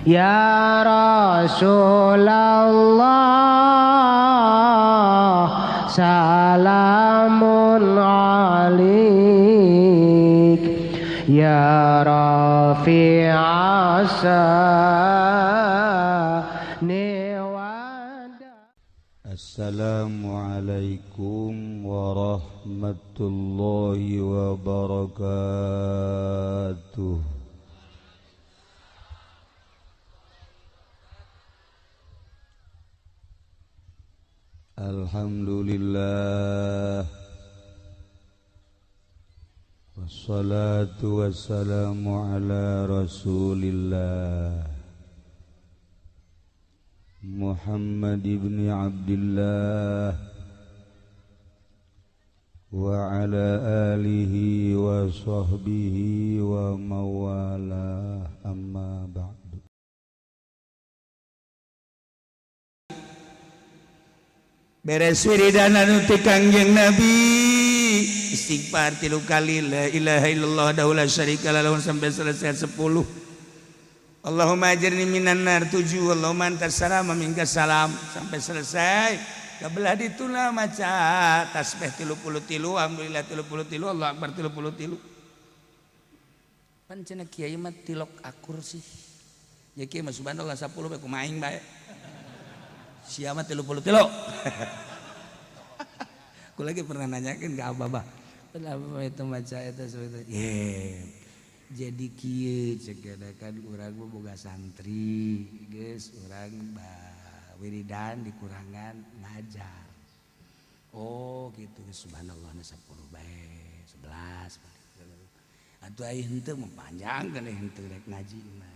Ya Rasulullah salamun alaik ya rafi'as sani. Assalamualaikum warahmatullahi wabarakatuh. Alhamdulillah, wassalatu wassalamu ala rasulillah Muhammad ibn Abdillah wa ala alihi wa sahbihi wa mawalah, amma ba'du. Beres wiridan anu ti Kangjeng Nabi, istighfar 3 kali, la ilaha illallah wahdahu la syarika lahu sampai selesai 10. Allahumma ajirni minan nar 7, Allahumma antas salam wa minkas salam sampai selesai. Kabelah dituna maca tasbih 33, alhamdulillah 33, Allah akbar 33. Pan cenah kiai mah tilok akur sih. Ya kiai mah subhanallah 10 bae kumaha aing bae. Sia mah 33. Aku lagi pernah nanyakeun ka abah, kenapa itu maca eta sebetulnya? Yeah. Jadi kieu cek kan urang mah boga santri, geus urang wiridan dikurangan ngajar. Oh gitu, subhanallah 10 bae, 11. Atuh aya henteu mah panjang kan henteu rek ngaji mah.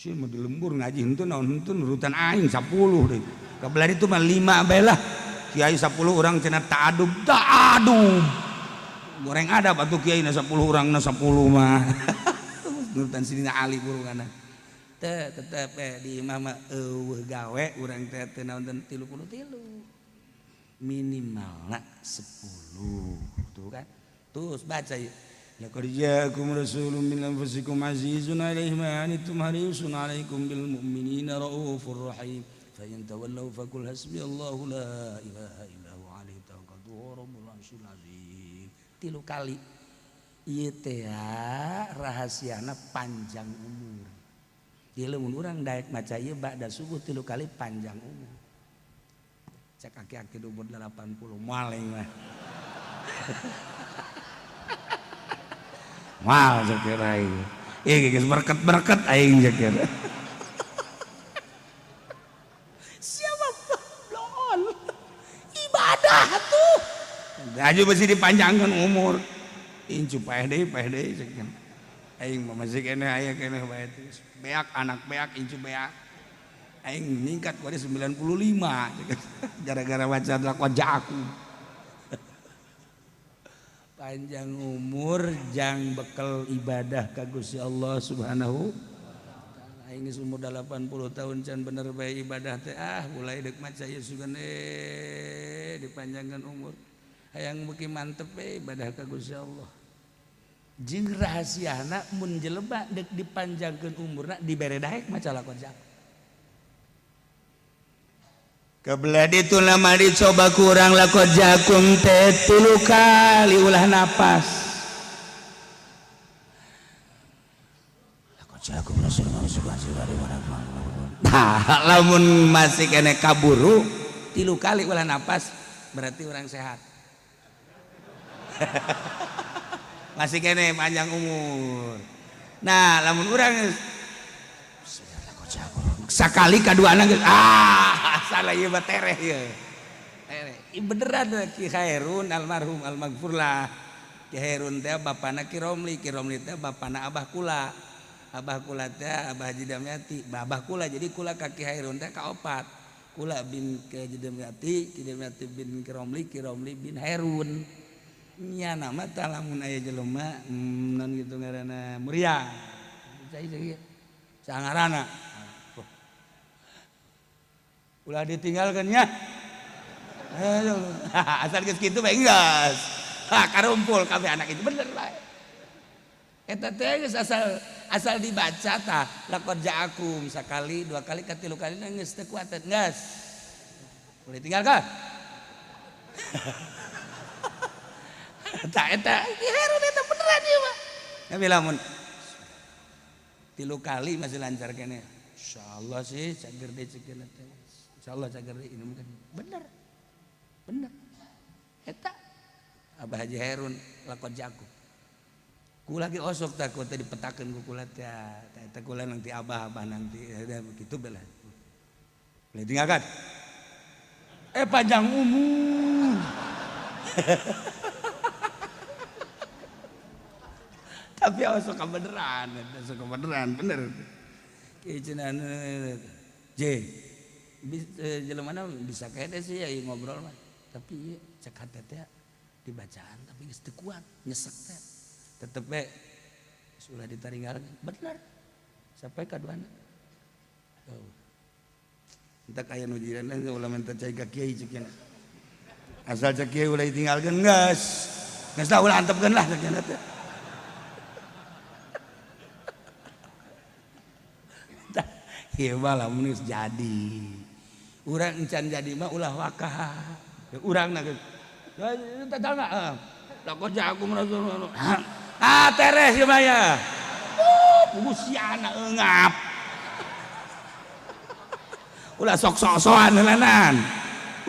Sih mah di lembur ngaji henteu naon henteu nurutan aing 10 deui. Kabelah itu mah 5 bae lah. Kiai 10 urang cenah ta'adub, ta'adub. Goreng adab atuh kiai na 10 urang na 10 mah. Nurutan Sidina Ali burungana. Teu tetep di imah mah eueuh gawe urang teh teu naon 33. Minimalna 10. Tuh kan. Terus baca ieu. Laqad ja'akum rasulun min anfusikum azizun 'alaihi ma 'anittum harisun 'alaikum bil mu'minina raufur rahim. Fa in tawallaw faqul hasbiyallahu la ilaha illa huwa 'alaihi tawakkaltu wa rabbul 'arsyil 'azim. 3 kali. Ieu teh rahasiana panjang umur. Ieu lamun urang daek maca ieu ba'da subuh 3 kali panjang umur. Cek aki-aki umur 80 moal aing mah. Mal cek aing. Ieu geus berket-berket aing cek. Siapa blon? Ibadah tuh. Aju mesti dipanjangkan umur. Incu paeh deui cek. Aing mah masih keneh aya keneh bae teh. Beak anak beak incu beak. Aing ningkat kuari 95 gara-gara baca laqad ja'akum. Panjang umur jang bekel ibadah ka Gusti Allah Subhanahu wa taala. Aing geus umur 80 tahun can bener bae ibadah teh, ah mulai deuk maca ieu sugan dipanjangkan umur. Hayang beuki mantep we ibadah ka Gusti Allah. Jeung rahasiana mun jelema deuk dipanjangkeun umurna dibere daek maca lakon jang. Kebelah itu lama dicoba kurang lakon jakum teh 3 kali ulah napas. Lakon jakum Rasulullah sallallahu. Nah, lamun masih kene kaburu 3 kali ulah napas berarti orang sehat. Masih kene panjang umur. Nah, lamun urang sakali kadua anak ah salah ieu mah tereh ieu. Tereh. Ieu beneran Ki Khairun almarhum almaghfurlah. Ki Khairun teh bapana Ki Romli, Ki Romli teh bapana Abah kula. Abah kula teh Abah Haji Damyati, Abah kula jadi kula ka Ki Khairun teh kaopat. Kula bin Ki Haji Damyati, Ki Damyati bin Ki Romli, Ki Romli bin Hairun. Nya nama tah lamun aya jelema non kitu ngaranna Muria. Sangarana. Ulah ditinggalkan nya. Asal geus kitu bae geus. Ha karumpul kabeh anak itu bener bae. Eta teh geus asal Asal dibaca tah laqad ja'akum sakali, dua kali, katilu kali geus teu kuat geus. Boleh tinggalkan. Tak eta Herun eta beneran ieu mah. Tapi lamun 3 kali masih lancar kene. Insyaallah sih cager deui ceuk teh. Insyaallah cager deui ini mungkin bener. Bener. Eta Abah Haji Herun laqad ja'akum. Ku lagi osok takut tadi dipetakeun ku kula teh. Eta kula nanti abah-abah nanti begitu bela. Boleh tinggalkan. Panjang umur. Tapi osok kebeneran, osok kebeneran bener. Kieu cenah J. Jelema mana bisa kene sih ya ngobrol mah. Tapi ieu cek hate teh dibacaan tapi geus teu kuat, nyesek teh. Tetep we ulah ditaringgalkeun. Bener. Sampai kaduana. Oh. Entak aya nu jiran ulah minta cai ka kiai cek nya. Asal cek kiai ulah ditinggalkeun geus. Geus lah ulah antepkeun lah cek nya teh. Ieu mah lamun geus jadi. Urang encan jadi mah ulah wakah. Urang na geus. Tetangga. Laqad ja'akum rasulun. Ah teres ieu mah ya. Oh, siana eungap. Ulah sok sok-sokan heulanan.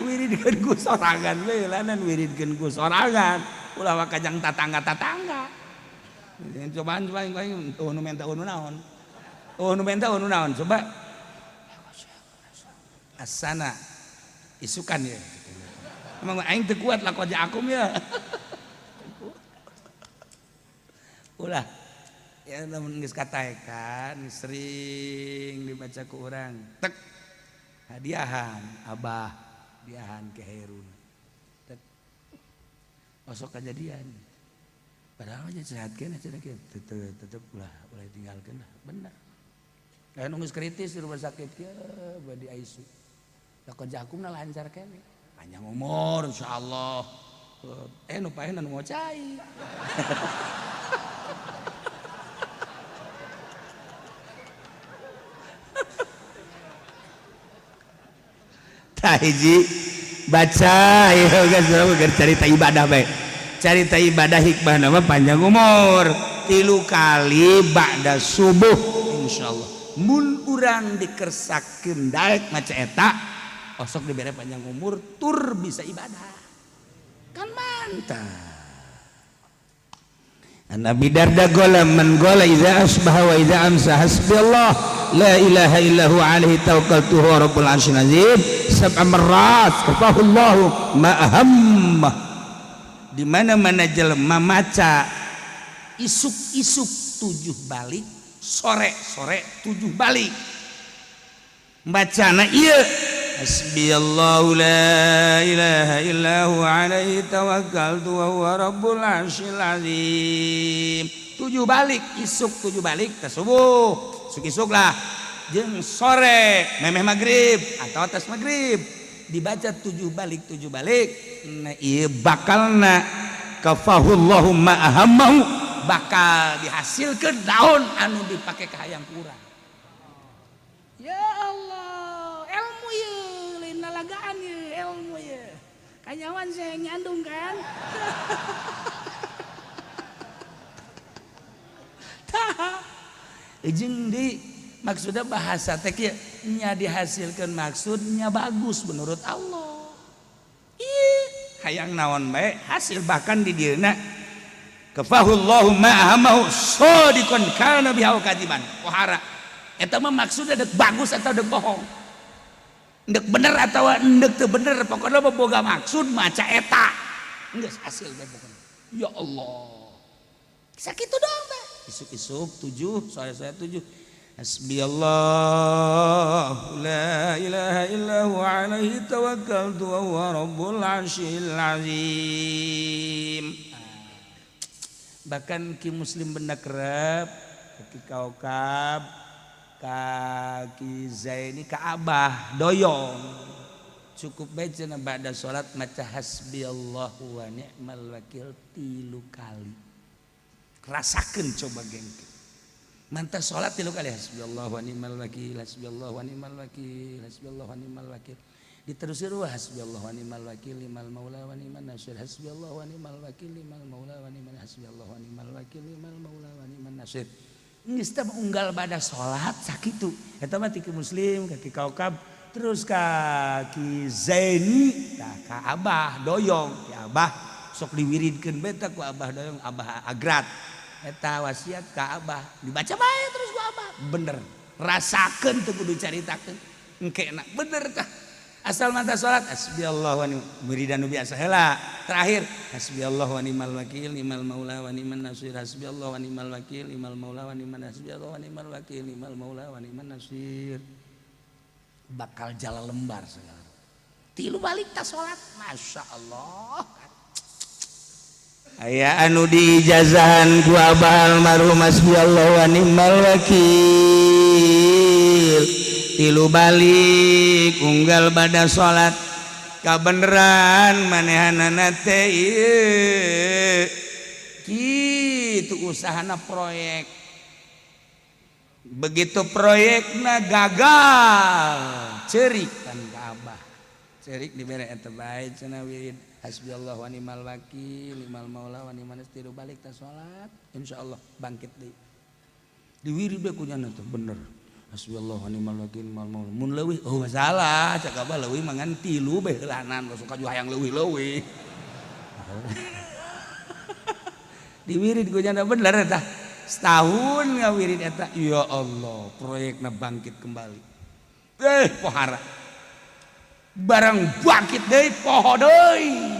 Wiridkeun ku sorangan we heulanan wiridkeun ku sorangan. Ulah wakajang tatangga-tatangga. Cobaan coba aing nu menta nu naon. Oh nu menta nu naon coba. Asana isukan ya. Emang aing teu kuat laqad ja'akum ya. Ulah ya lamun geus kataekan sering dibaca ku urang tek hadiahan abah hadiahan ke Herun tek osok kejadian padahal aja sehat keneh cenah kieu tetep ulah ulah tinggalkeun lah bener. Lain geus kritis di rumah sakit kieu badi ICU. Laqad ja'akum lancar keneh panjang umur insyaallah. Nu paehna nu mau cai. Tah hiji baca ieu geus carita ibadah bae. Carita ibadah hikmah nama panjang umur 3 kali ba'da subuh insyaallah. Mun urang dikersakeun daek maca eta osok dibere panjang umur tur bisa ibadah. Kan mantap. Nabi Darda gola man gola idza asbaha wa idza amsa hasbiyallah la ilaha illa huwa alaihi tawakkaltu huwa rabbul arsyil azim sab'a marrat kafahullahu ma ahamma. Di mana-mana jelema maca isuk-isuk 7 balik, sore-sore 7 balik. Bacana ieu hasbiyallahu la ilaha illa huwa alaihi tawakkaltu wa huwa rabbul arsyil azim. 7 balik, isuk 7 balik teh subuh, isuk-isuk lah. Jeung sore memeh magrib atau atas magrib dibaca 7 balik 7 balik. Nah ieu bakalna kafahullahu ma ahammahu, bakal dihasilkeun daun anu dipake ka hayang kurang. Ya Allah, ilmu ye, lain lalagaan ye, ilmu ye. Kanyawan saya nyandung kan. Tah. Jeung di maksudnya bahasa teh kieu nya dihasilkeun maksudnya bagus menurut Allah. Ih, hayang naon bae hasil bahkan di dieuna kafahullahu ma ahammahu sadiqan kana biha kadiban. Pohara. Eta mah maksudnya dek bagus atau dek bohong, dek bener atau dek teu bener, pokoknya mah boga maksud maca eta geus hasil bae pokoknya. Ya Allah, sakitu doang teh. Isuk-isuk 7, sore-sore 7. Hasbiyallah la ilaha illa huwa alaihi tawakkaltu wa huwa rabbul arsyil azim. Bahkan ki muslim benda kerep ki kaukab kaki Zaini ka Abah doyong cukup bae cenah ba'da salat maca hasbiyallahu wa ni'mal wakil 3 kali. Rasakeun coba gengke. Mantap salat tilu kali hasbiyallahu wa ni'mal wakil, hasbiyallahu wa ni'mal wakil, hasbiyallahu wa ni'mal wakil. Diterusir wa hasbiyallahu wa ni'mal wakil limal maula wa ni'man nasir, hasbiyallahu wa ni'mal wakil limal maula wa ni'man, hasbiyallahu wa ni'mal wakil limal maula wa ni'man nasir. Geus teh unggal bada salat sakitu. Eta mah ti Muslim ka Ki Kaukab terus ka Ki Zaini tah ka Abah Doyong. Ki Abah sok diwiridkeun bae tah ku Abah Doyong, Abah Agrat. Eta wasiat ka Abah dibaca bae terus ku Abah. Bener. Rasakeun teu kudu caritakeun. Engke na bener tah. Asal mata salat hasbiyallahu wa ni'mal wiridan nu biasa heula. Terakhir hasbiyallahu wa ni'mal wakil ni'mal maula wa ni'man nasir, hasbiyallahu wa ni'mal wakil ni'mal maula wa ni'man, hasbiyallahu wa ni'mal wakil ni'mal maula wa ni'man nasir. Bakal jalan lembar segala. Tilu balik ta salat, Masya Allah. Aya anu diijazahan ku Abah almarhum hasbiyallahu wa ni'mal wakil. Tilu balik unggal bada salat kabeneran manehanana teh ieu. Kitu usahana proyek. Begitu proyekna gagal, cerik kan ka Abah. Cerik dibere eta bae cenah wirid hasbiyallahu wa ni'mal wakil ni'mal maula wa ni'man nasir. Tilu balik ta salat, insyaallah bangkit deui. Diwirid bae ku nyana teh bener. Hasbiyallahu wa ni'mal wakil ni'mal maula. Mun leuwih oh masalah, cak Abah leuwih mangan tilu bae heulanan, sok ka hayang leuwih-leuwih. Diwirid ku nyana bener eta. Setahun ngawirid eta, ya Allah, proyekna bangkit kembali. Pohara. Barang bangkit deui poho deui.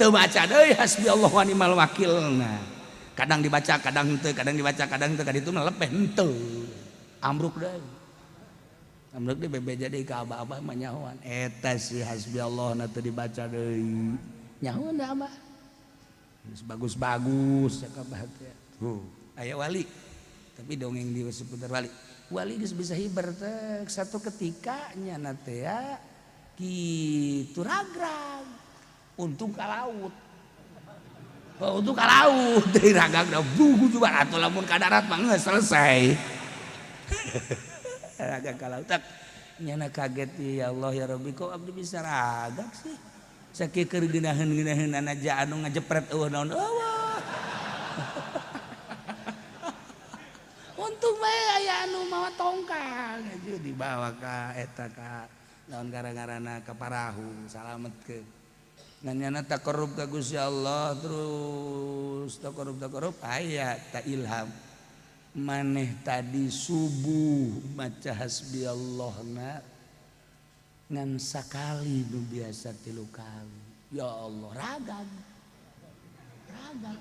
Teu maca deui hasbiyallahu wa ni'mal wakil. Nah, kadang dibaca, kadang henteu, kadang dibaca, kadang henteu, kaditu mah lepeh henteu. Ambruk deui. Ambruk deui bebeja deui ka abah-abah mah nyahoan. Eta si hasbiyallah na teu dibaca deui. Nyahoan da abah. Geus bagus-bagus cak abah teh. Tuh, aya wali. Tapi dongeng di seputar wali. Wali geus bisa hiber teh satu ketika nyana teh ya kitu ragrag. Untung ka laut. Oh, untung ka laut deui ragrag da bugu juga atuh lamun ka darat mah geus selesai. Ragag ka laut tak nyana kaget ya Allah ya Rabbi kok abdi bisa ragag sih. Sakieu keur geunaheun-geunaheun aja anu ngajepret eueuh naon eueuh. Untung bae aya anu mawa tongkang aja dibawa ka eta ka naon gara-garana ka parahu salametkeun. Ngan nyana taqarrub ka Gusti Allah terus taqarrub aya ta ilham. Maneh tadi subuh maca hasbiyallahna ngan sakali nu biasa tilu kali. Ya Allah ragag. Ragag.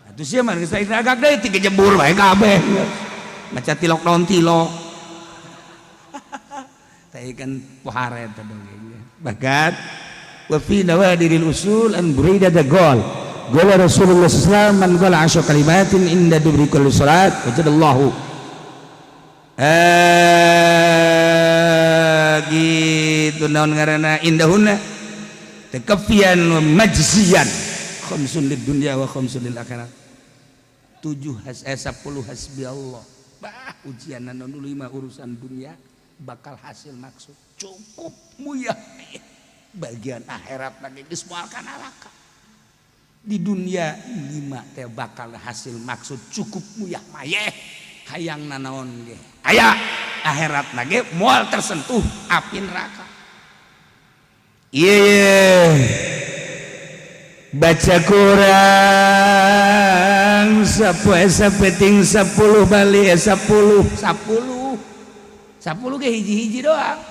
Atuh sia mah geus ragag deui ti jebur bae kabeh. Maca tilok naon tilok. Teh kan pohara eta dongengnya. Bagat wa fi nawadiril usul an Buraidah gol. Qala Rasulullah sallallahu alaihi wasallam man qala asyra kalimatin inda dubri kulli salat wajadallahu. Gitu naon ngaranna indahunna takafian wa majziyan khamsun lid dunya wa khamsun lil akhirat. 7 10 hasbiyallah. Bah ujian anu 5 urusan dunia bakal hasil maksud cukup muyah bagian akhirat lagi geus moal ka neraka. Di dunia 5 teh bakal hasil maksud cukup muyah mayeh hayang nanaon ge aya akhirat lagi moal tersentuh api neraka. Iya baca kurang sapoe sapeting 10 bali 10 10 10 ge hiji-hiji doang.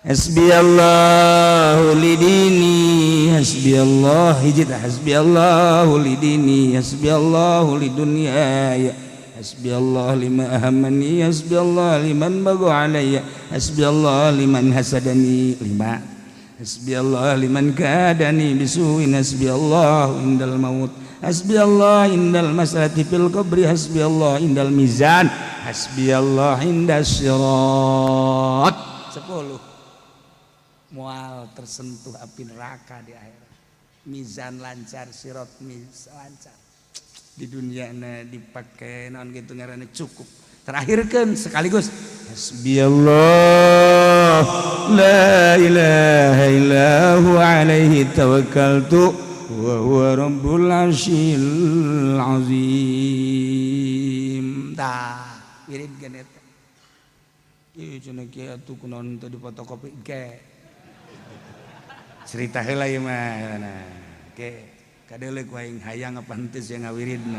Hasbiyallahu lidini hasbiyallah hiji tah hasbiyallahu lidini hasbiyallahu lidunyaya hasbiyallah lima ahamani hasbiyallah liman bagu alayya hasbiyallah liman hasadani lima hasbiyallah liman kadani bisuin hasbiyallah indal maut hasbiyallah indal masalati fil qabri hasbiyallah indal mizan hasbiyallah indas sirat. 10 mual tersentuh api neraka di akhirat. Mizan lancar, sirat lancar. Di dunia na dipake naon gitu ngaranna cukup. Terakhirkan sekaligus hasbiyallah la ilaha illa huwa alaihi tawakkaltu wa huwa rabbul arsyil azim. Tah, wiridkeun eta. Ieu cenah kieu atuh kunaon teu difotokopi ke. Cerita heula ieu mah nah. Ke kadeuleu ku aing hayang apa henteu sia ngawiridna.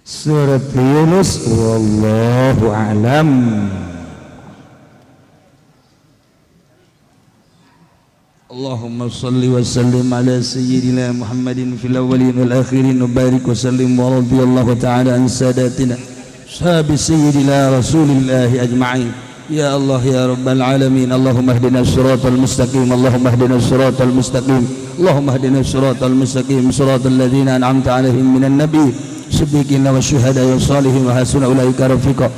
Surat Yunus, wallahu a'lam. Allahumma salli wa sallim ala sayyidina Muhammadin fil awwalin wal akhirin wa barik wa sallim wa radiyallahu ta'ala an sadatina ashabi sayyidina Rasulillah ajma'in. Ya Allah ya Rabbal alamin, Allahumma ihdina siratal mustaqim, Allahumma ihdina siratal mustaqim, Allahumma ihdina siratal mustaqim, siratal ladzina an'amta alaihim minan nabiyyin siddiqina wasyuhada wassalihin wa hasuna ulaika rafiqa.